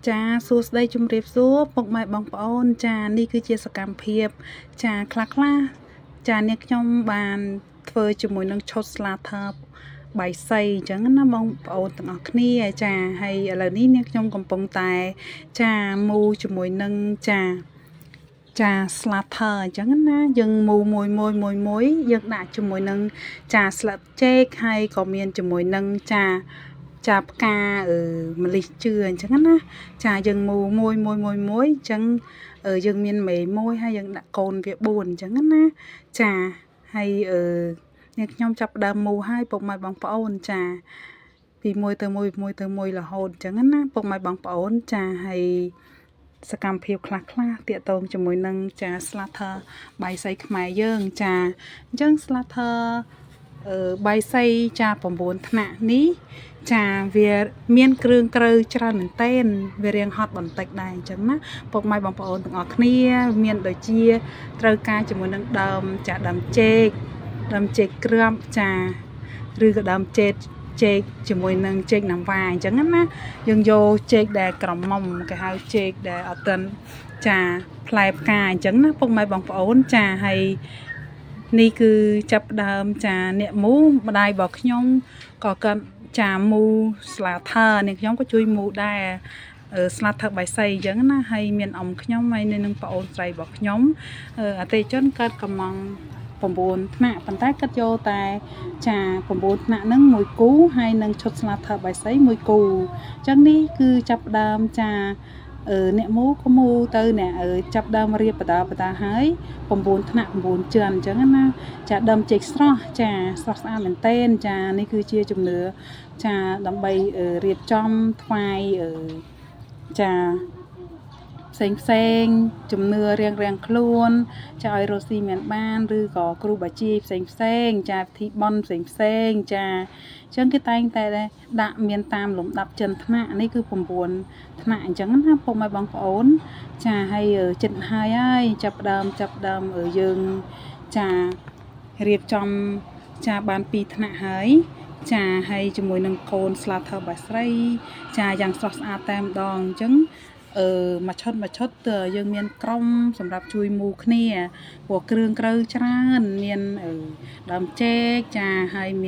ចាសួស្តីជំរាបសួរពុកម៉ែបងប្អូនចានេះគឺជាសកម្មភាពចាខ្លះខ្លះចានេះខ្ញុំបានធ្វើជាមួយនឹងឈុតស្លាធើបាយសីអញ្ចឹងណាបងប្អូនទាំងអស់គ្នាចាហើយឥឡូវនេះនាងខ្ញុំកំពុងតែចាមូជាមួយនឹងចាចាស្លាធើអញ្ចឹងណាយើងមូមួយមួយមួយមួយយើងដាក់ជាមួយនឹងចាស្លឹកចេកហើយក៏មានជាមួយនឹងចាចាផ្កាអឺម្លិះជឿអញ្ចឹងណាចាយើងមូមួយមួយមួយមួយអញ្ចឹងយើងមានមេមួយហើយយើងដាក់កូនវា4អញ្ចឹងណាចាហើយអឺនេះខ្ញុំចាប់ដើមមូហើយពុកម៉ែបងប្អូនចាពីមួយទៅមួយមួយទៅមួយរហូតអញ្ចឹងណាពុកម៉ែបងប្អូនចាហើយសកម្មភាពខ្លះខ្លះតាកតងជាមួយនឹងចាស្លាធើបាយសីខ្មែរយើងចាអញ្ចឹងស្លាធើអឺបាយសីចា9ថ្នាក់នេះចាវាមានគ្រឿងក្រៅច្រើនមែនទែនវារៀងហត់បន្តិចដែរអញ្ចឹងណាពុកម៉ែបងប្អូនទាំងអស់គ្នាមានដូចជាត្រូវការជាមួយនឹងដើមចាដើមចេកដើមចេកក្រាបចាឬក៏ដើមចេកចេកជាមួយនឹងចេកណាំវ៉ាអញ្ចឹងណាយើងយកចេកដែលក្រមុំគេហៅចេកដែលអត់ទាន់ចាផ្លែផ្កាអញ្ចឹងណាពុកម៉ែបងប្អូនចាហើយនេះគឺចាប់ដើមចាអ្នកមូម្ដាយរបស់ខ្ញុំក៏គាត់ចាមូស្លាធើនេះខ្ញុំក៏ជួយមូដែរស្លាធើបាយសីអញ្ចឹងណាហើយមានអ៊ំខ្ញុំហើយនឹងប្អូនស្រីរបស់ខ្ញុំអតិជនកើតកំង9ថ្នាក់ប៉ុន្តែគាត់យកតែចា9ថ្នាក់ហ្នឹងមួយគូហើយនឹងឈុតស្លាធើបាយសីមួយគូអញ្ចឹងនេះគឺចាប់ដើមចាអ្នកមូក៏មូទៅអ្នកចាប់ដើមរៀបបដាបដាហើយ9ថ្នាក់9ជាន់អញ្ចឹងណាចាដើមចេកស្រស់ចាស្រស់ស្អាតមែនទែនចានេះគឺជាជំនឿចាដើម្បីរៀបចំថ្វាយចាផ្សេងផ្សេងជំនឿរៀងរៀងខ្លួនចាឲ្យរស់ស៊ីមានបានឬក៏គ្រូបាជាផ្សេងផ្សេងចាពិធីបន់ផ្សេងផ្សេងចាអញ្ចឹងគេតែងតែដាក់មានតាមលំដាប់ចិនថ្នាក់នេះគឺ9ថ្នាក់អញ្ចឹងណាពុកម៉ែបងប្អូនចាហើយចិត្តហើយហើយចាប់ដើមចាប់ដើមយើងចារៀបចំចាបាន2ថ្នាក់ហើយចាហើយជាមួយនឹងកូនស្លាធើបាស្រីចាយ៉ាងស្រស់ស្អាតតែម្ដងអញ្ចឹងអឺមួយឈុតមួយឈុតយើងមានក្រុមសម្រាប់ជួយមូគ្នាព្រោះគ្រឿងក្រៅច្រើនមានដើមចេកចាហើយមាន